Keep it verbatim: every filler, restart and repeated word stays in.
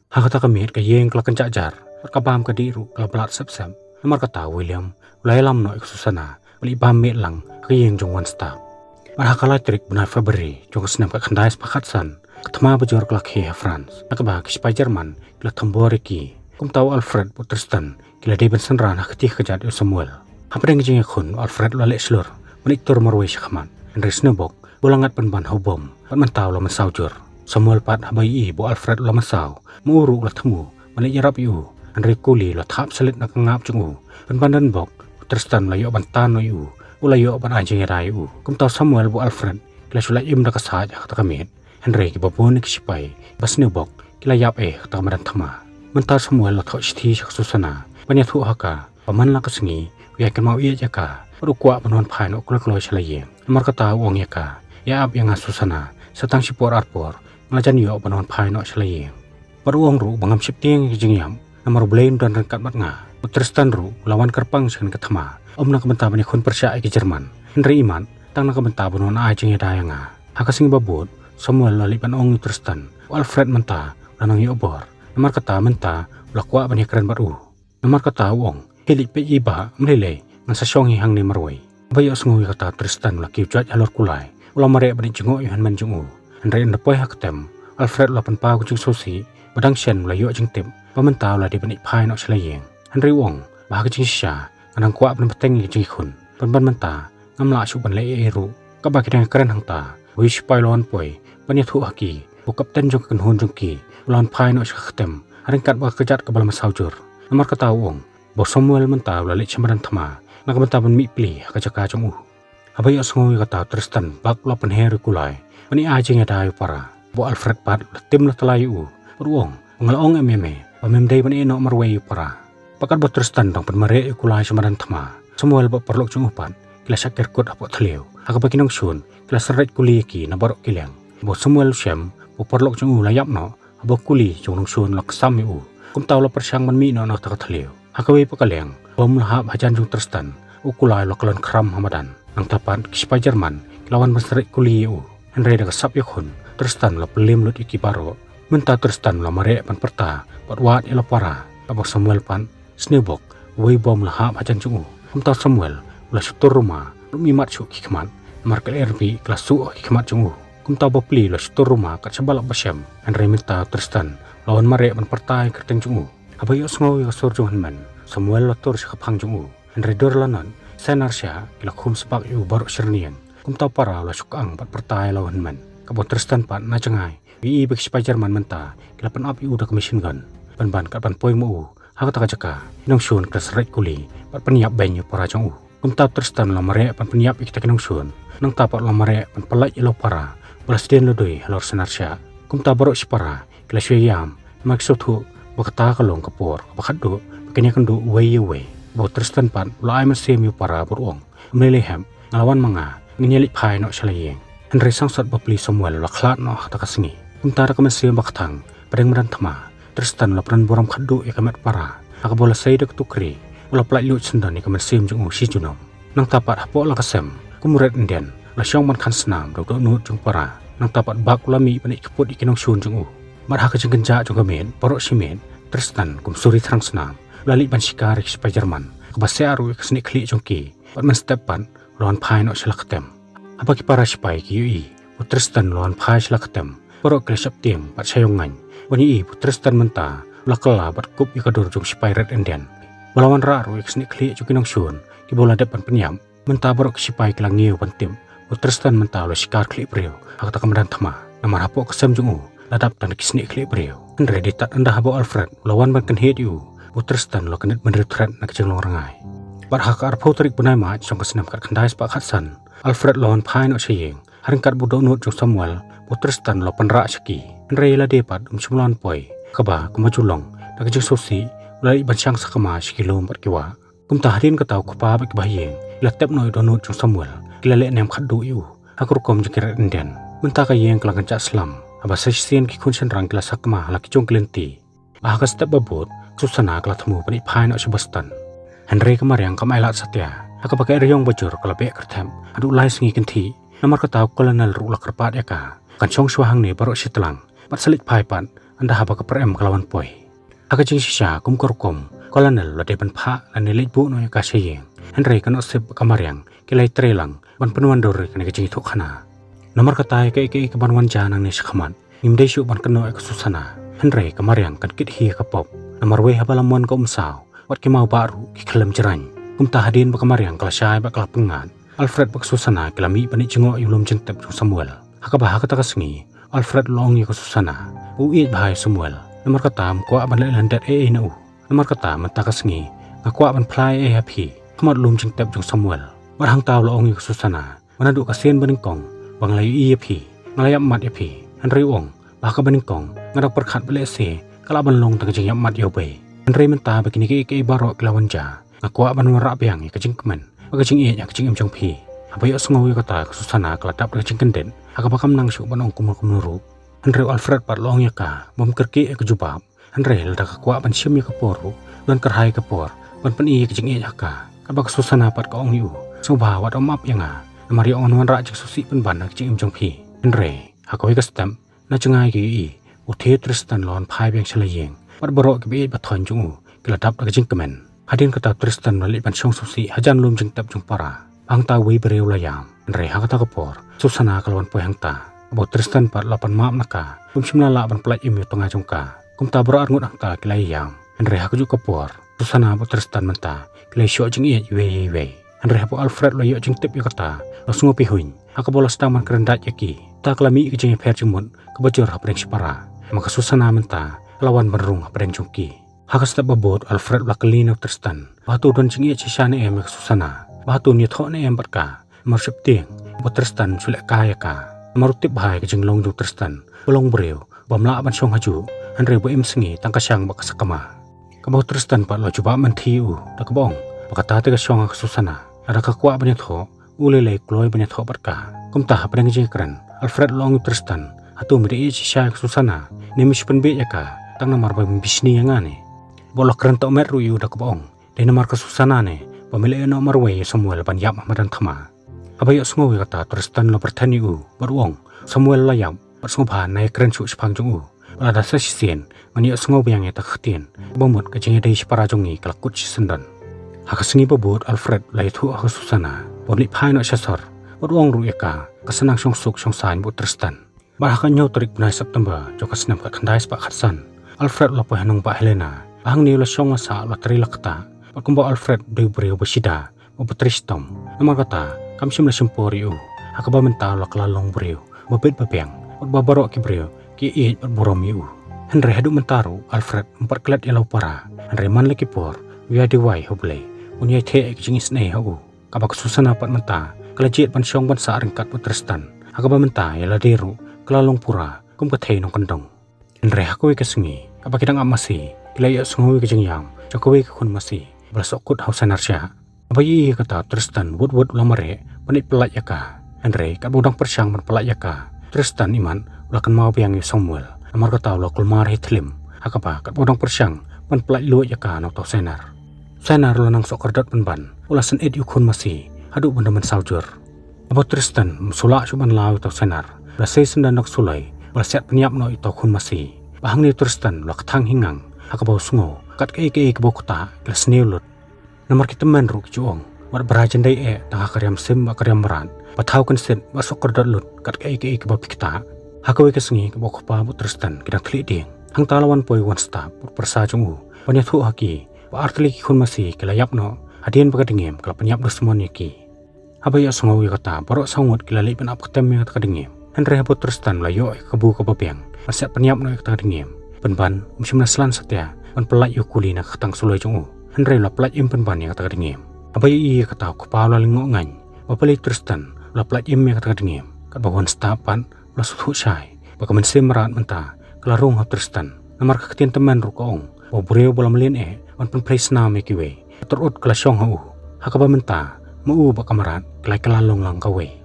Ha kata ka miet ka ïing ka la kynjah jar, bad ka bam ka dih ruh ka la blad sep sep. Namar kata u William u la ïalam noh ïa ka Susana ban leit bam miet lang ha ka ïing jong u One Star. Bad ha ka lai tarik bnai February jong ka snem khatkhyndai spah khatsan, ka thma bajur ka la khie ha France, ha kaba ki sipai German ki la thombor ïa ki. Kumta u Alfred bad u Tristan ki la dei ban synran ha ka kti ka kjat ïa u Samuel. Hapdeng ka jingïakhun u Alfred u la leh shlur ban ïatur marwei sha khmat, hynrei sniewbok ba u la ngat pynban ha u bom, bad mynta u la mynsaw jur. Samuel pat haba ïohi ba u Alfred u la mynsaw, ma u ruh u la thmu ban leit ïarap ïa u, hynrei u kuli u la thap slit na ka ngap jong u. Pynban donbok u Tristan u la ïoh ban tan noh ïa u, u la ïoh ban ai jingïada ïa u. Kumta u Samuel bad u Alfred ki la shu lait im da ka sait ha kata ka miet, hynrei kiba bun na ki sipai ba sniewbok ki la ïap eh ha kata ka madan thma. Mynta u Samuel u la thoh shithi sha ka Susana ban ïathuh ha ka ba man la ka sngi u ïai kynmaw ïeit ïa ka, bad u kwah ban wan phai noh kloi kloi sha la ïing. Namar kata u ong ïa ka, ïa ap ïa nga Susana, sa tang shipor arpor nga la jan ïoh ban wan phai noh sha la ïing. Bad u ong ruh ba ngam sheptieng ïa ka jingïap, namar U Blei un don ryngkat bad nga. U Tristan ruh u la wan kyrpang sha kane ka thma, ym na ka bynta ban ïakhun pyrshah ïa ki German, hynrei imat tang na ka bynta ban wan ai jingïada ïa nga. Ha ka sngi ba bud, Samuel u la leit ban ong ïa u Tristan, u Alfred mynta u la nang ïoh bor. Namar kata mynta u la kwah ban ïakren bad u. Namar kata u ong, khie leit peit ïa i bah, ym lei lei ngan sa shong hi hangne marwei. Haba ïohsngew ïa kata u Tristan u la kiew jait halor kulai, u la mareh ban leit jngoh ïa u hynmen jong u. Hynrei ynda poi ha ka tem, u Alfred u la pynpaw ka jingsngewsih ba dang shen u la ïoh jingtip ba mynta u la dei ban leit phai noh sha la ïing. Hynrei u ong ba ha ka jingshisha nga dang kwah ban bteng ïa ka jingïakhun, pynban mynta ngam lah shuh ban leh ei ei ruh. Katba ki dang ïakren hangta, uwei u sipai u la wan poi ban ïathuh ha ki ba u kapten jong ka kynhun jong ki u la wan phai noh sha ka ktem, ha ryngkat bad ka kjat kaba la mynsaw jur. Namar kata u ong ba u Samuel mynta u la leit sha madan thma na ka bynta ban mih plie ha ka jaka jong u. Haba ïohsngew ïa kata u Tristan bak u la pynher ïa u kulai ban ïa ai jingïada ïa u para. Bad u Alfred pat u la tim la tyllai ïa u, bad u ong ba nga la ong em ïa me ba mem dei ban ïeh noh marwei ïa u para. Bad katba u Tristan u dang pynmareh ïa u kulai sha madan thma, u Samuel bad u paralok jong u pat ki la shah ker kut hapoh thliew, ha kaba ki nongshun ki la synreit kuli ïa ki na baroh ki liang. Bad u Samuel u shem ba u paralok jong u u la ïap noh haba u kuli jong u nongshun u la ksam ïa u. Kumta u la pyrshang ban mih noh na kata ka thliew. Ha kawei pat ka liang, bom u la hap hajan jong u Tristan, u kulai u la kyllon khram ha madan. Nangta pat ki sipai German ki la wan ban synreit kuli ïa u. Hynrei da ka sap ïakhun, u Tristan u la pynliem lut ïa ki baroh. Mynta u Tristan u la mareh ban pyrta bad wad ïa la u para. Katba u Samuel pat, sniewbok uwei u bom u la hap hajan jong u. Kumta u Samuel u la shu tur ruma, ruh ym imat shuh ki khmat, namar ka lyer bih ka la suh ha ki khmat jong u. Kumta u bapli u la shu tur ruma kat shaba lap ba shem. Hynrei mynta u Tristan u la wan mareh ban pyrta ïa ka kyrteng jong u. Haba ïohsngew ïa ka sur jong u hynmen, u Samuel u la tur sha ka phang jong u. Hynrei dur la nod, senar shiah ki la khum sbak ïa u baroh shyrniang. Kumta u para u la shu kyang bad pyrta ïa la u hynmen. Katba u Tristan pat na jngai u ïohi ba ki sipai German mynta ki la pynap ïa u da ka machine gun. Pynban kat ban poi ma u ha kata ka jaka, ki nongshun ki la synreit kuli bad pynïap beiñ ïa u para jong u. Kumta u Tristan u la mareh ban pynïap ïa kita ki nongshun. Nangta pat u la mareh ban pyllait ïa la u para ba la sdien la dui halor senar shiah. Kumta baroh shipara ki la shu ïam, namar ki sngewthuh ba kata ka long ka por kaba khatduh ba kin ïakynduh uwei ïa uwei. Bad u Tristan pat u la ai mynsiem ïa u para bad u ong, ym lei lei hep, nga la wan ma nga, ngin ïa leit phai noh sha la ïing. Hynrei sangsot bapli u Samuel u la khlad noh ha kata ka sngi. Kumta da ka mynsiem ba kthang, hapdeng madan thma, u Tristan u la pynburom khatduh ïa ka met para. Ha kaba u la sei da ka tukri, u la pyllait luid syndon ïa ka mynsiem jong u shi junom. Nangta pat hapoh la ka sem, kum u Red Indian u la shong ban khan snam da u dohnud jong u para. Nangta pat bak u la mih ban ïakynduh ïa ki nongshun jong u. Bad ha ka jingkynjah jong ka miet baroh shi miet, u Tristan kum u suri thrang snam u la leit ban shikar ïa ki sipai German, kaba siah ruh ïa ka snieh khlieh jong ki. Bad mynstep pat u la wan phai noh sha la ka tem. Haba ki para sipai ki ïohi ba u Tristan u la wan phai sha la ka tem, baroh ki la sheptieng bad shah ïoh ngaiñ. Ban ïohi ba u Tristan mynta u la kylla bad kup ïa ka dur jong u sipai Red Indian, ba la wanrah ruh ïa ka snieh khlieh jong ki nongshun kiba u la dep ban pynïap. Mynta baroh ki sipai ki la ngiew ban tip ba u Tristan mynta u la shikar khlieh briew ha kata ka madan thma. Namar hapoh ka sem jong u la dap tang da ki snieh khlieh briew. Hynrei dei tad ynda haba u Alfred u la wan ban kynhied ïa u, ba u Tristan u la kyndit bynriew thret na ka jinglong rngai. Bad ha ka arphew tarik bnai March jong ka snem khatkhyndai spah khatsan, u Alfred u la wan phai noh sha ïing, ha ryngkat bad u dohnud jong u Samuel, ba u Tristan u la pynrah sha ki. Hynrei ïa lade pat um shym la wan poi. Kaba kumba ju long, da ka jingsngewsih u la leit ban shang sakma sha ki lum bad ki wah. Kumta hadien kata u kpa bad ki bahaïing ki la tep noh ïa u dohnud jong u Samuel, ki la leh nem khatduh ïa u ha ka rukom jong ki Red Indian. Mynta ka ïing ka la kynjah slem, haba sa shisien ki khun shynrang ki la sakma ha la ki jong ki lynti. Bad ha ka step ba bud, ka Susana ka la thmu ban leit phai noh sha Boston. Hynrei ka mariang kam ailad satia, ha kaba ka eriong bajur ka la beh kyrthep haduh lai sngi kynthih. Namar kata u Colonel ruh u la kyrpad ïa ka, kan shong shuwa hangne baroh shi tlang, bad sa leit phai pat Hynda haba ka pyrem ka la wan poi, ha ka jingshisha kum ka rukom, Colonel u la dei ban phah lane leit buh noh ïa ka sha ïing. Hynrei ka Nohsip bad ka Mariang ki la ïatrei lang ban pynwandur ïa kane ka jingïathuhkhana. Namar kata ïa kaei kaei kaban wan jia nangne shakhmat, ngim dei shuh ban kynnoh ïa ka Susana. Hynrei ka Mariang kan kit hi ïa ka pop. Namar wei haba la mon ka umsaw, wat ki mawbah ruh ki khlem jraiñ. Kumta hadien ba ka Mariang ka la shai bad ka la pyngngad, Alfred bad ka Susana ki la mih ban ïeh jngoh ïa u lum jingtep jong u Samuel. Ha kaba ha kata ka sngi, u Alfred u la ong ïa ka Susana ba u ïeit bha ïa u Samuel. Namar kata ym kwah ban leh lyndet ei ei na u. Namar kata mynta ka sngi nga kwah ban phla ei ei ha phi ha khmat u lum jingtep jong u Samuel. Bad hangta u la ong ïa ka Susana ba naduh ka sien banyngkong ba nga la ïohi ïa phi, nga la ïapmat ïa phi. Hynrei u ong ba ha kaba nyngkong nga dang pyrkhat ba lehse ka lah ban long tang ka jingïapmat ïa u bei. Hynrei mynta ba kine kiei kiei baroh ki la wan jia, nga kwah ban wanrah biang ïa ka jingkmen bad ka jingïeit ha ka jingim jong phi. Haba ïohsngew ïa kata, ka Susana ka la dap da ka jingkyndit, ha kaba kam nang shuh ban ong kumno kumno ruh. Hynrei u Alfred pat u la ong ïa ka ba ym kyrkieh ïa ka jubab. Hynrei lada ka kwah ban shim ïa ka por ruh, u don kyrhai ïa ka por ban pyni ïa ka jingïeit ha ka. Katba ka Susana pat ka ong ïa u, sngewbha wat ym ap ïa nga, namar ïa u ngan wanrah jingsngewsih pynban ha ka jingim jong phi. Hynrei ha kawei ka step, na jngai ka ïohi, u Tristan u la wan phai biang sha la ïing bad baroh kiba ïeit ba thoiñ jong u ki la dap da ka jingkmen. Hadien kata u Tristan u la leit ban shong sngewsih hajan lum jingtep jong u para. Hangta uwei u briew u la ïam. Hynrei ha kata ka por, Susana ka la wan poi hangta. Katba u Tristan pat u la pan map na ka, um shym la lah ban pyllait im ïa u tnga jong ka. Kumta baroh arngut hangta ki la ïam. Hynrei ha kajuh ka por, Susana bad u Tristan mynta ki la ïashoh jingïeit iwei ïa iwei. Hynrei haba u Alfred u la ïoh jingtip ïa kata, u la sngewphihuiñ. Ha kaba u la sdang ban kren dait ïa ki, ta ka la mih ka jingïapher jingmut kaba jur hapdeng shipara. Namar ka Susana mynta ka la wan ban rung hapdeng jong ki. Ha ka step ba bud, u Alfred u la kylli na u Tristan ba hato u don jingïeit shisha ne em ïa ka Susana, ba hato un ïathoh ne em bad ka. Namar sheptieng ba u Tristan um shu leh kai ïa ka. Namar u tip bha ïa ka jinglong jong u Tristan, ba long briew bym lah ban shong hajuh, hynrei ba im sngi tang ka shang bad ka sakma. Katba u Tristan pat u la jubab mynthi ïa u da kaba ong ba kata te ka shong ha ka Susana, lada ka kwah ban ïathoh, u lei lei kloi ban ïathoh bad ka. Kumta hapdeng ka jingkren, u Alfred u la ong ïa u Tristan, hato me da ïeit shisha ïa ka Susana, ne me shu pynbieit ïa ka tang namar ba me bishni ïa nga ne? Bad u la kren tohmet ruh ïa u da kaba ong, dei namar ka Susana ne ba me la ïehnoh marwei ïa u Samuel ban ïap ha madan thma? Haba ïohsngew ïa kata, u Tristan u la pyrthen ïa u bad u ong, u Samuel u la ïap, bad sngewbha nai kren shuh shaphang jong u. Bad lada sa shisien ngan ïohsngew biang ïa kata ka ktien, kaba mut ka jingïadei shipara jong ngi ka la kut shisyndon. Ha ka sngi ba bud, u Alfred u la ïathuh ha ka Susana ba un leit phai noh sha sor, bad u ong ruh ïa ka, ka sa nang shong suk shong saiñ bad u Tristan. Bad ha ka hynñiew tarik bnai September jong ka snem khatkhyndai spah khatsan, u Alfred u la poi ha nongbah Helena. Bad hangne u la shong la sah, u la trei la ktah. Bad kumba u Alfred u dei u briew ba shida bad ba trei shitom, namar kata kam shym la shim por ïa u. Ha kaba mynta u la kylla long briew ba bit ba biang, bad ba baroh ki briew ki ïeit bad burom ïa u. Hynrei haduh mynta ruh u Alfred um pat klet ïa la u para. Hynrei man la ki por, u ïai duwai ha U Blei un ïai theh ïa ka jingisynei ha u. Katba ka Susana pat mynta ka la jied ban shong ban sah ryngkat bad u Tristan, ha kaba mynta ïa lade ruh ka la long pura kum ka thei nongkyndong. Hynrei ha kawei ka sngi, katba ki dang ap masi, ki la ïohsngew ïa ka jingïam jong kawei ka khun masi ba la sohkut ha u Senar shiah. Haba ïohi ïa kata, u Tristan wut wut u la mareh ban leit pyllait ïa ka. Hynrei katba u dang pyrshang ban pyllait ïa ka, u Tristan imat u la kynmaw biang ïa u Samuel. Namar kata u la kulmar ha ïing, ha kaba katba u dang pyrshang ban pyllait luid ïa ka na uta u Senar, u Senar u la nang sohkordot pynban, u la sngewit ïa u khun masi haduh ban da mynsaw jur. Haba u Tristan um shu lah shuh ban law ïa uta u Senar, u la sei syndon da ka suloi, u la siat pynïap noh ïa uta u khun masi. Bad hangne u Tristan u la kthang hi ngang, ha kaba u sngew kat kaei kaei kaba u ktah ki la sniew lut. Namar ki tymmen ruh ki ju ong, wat bra jyndei eh tang ha ka riam sim bad ka riam mrad, ba thaw kynsit bad sohkordot lut kat kaei kaei kaba phi ktah. Ha kawei ka sngi katba u kpa bad u Tristan ki dang thylliej dieng, hangta la wan poi u wan stap bad u pyrsa jong u ban ïathuh ha ki ba artylli ki khun masi ki la ïap noh hadien ba ka dngiem ka la pynïap dusmon ïa ki. Haba ïohsngew ïa kata, baroh saw ngut ki la leit ban ap ktem ïa kata ka dngiem. Hynrei haba u Tristan u la ïoh ïa ka kabu kaba biang ban siat pynïap noh ïa kata ka dngiem, pynban um shym la slan satia ban pyllait ïa u kuli na ka khtang suloi jong u. Hynrei u la pyllait im pynban ïa kata ka dngiem. Haba ïohi ïa kata, u kpa u la lyngngoh ngaiñ ba balei u Tristan u la pyllait im ïa kata ka dngiem. Katba u wan stap pat u la sngewthuh shai ba ka mynsiem mrad mynta ka la rung ha u Tristan. Namar ka ktien tymmen ruh ka ong ba u briew ba la mlien eh ban pynphlei snam ïa kiwei, ka tyrut ka la shong ha u. Ha kaba mynta ma u bad ka mrad ki la kylla long lang kawei.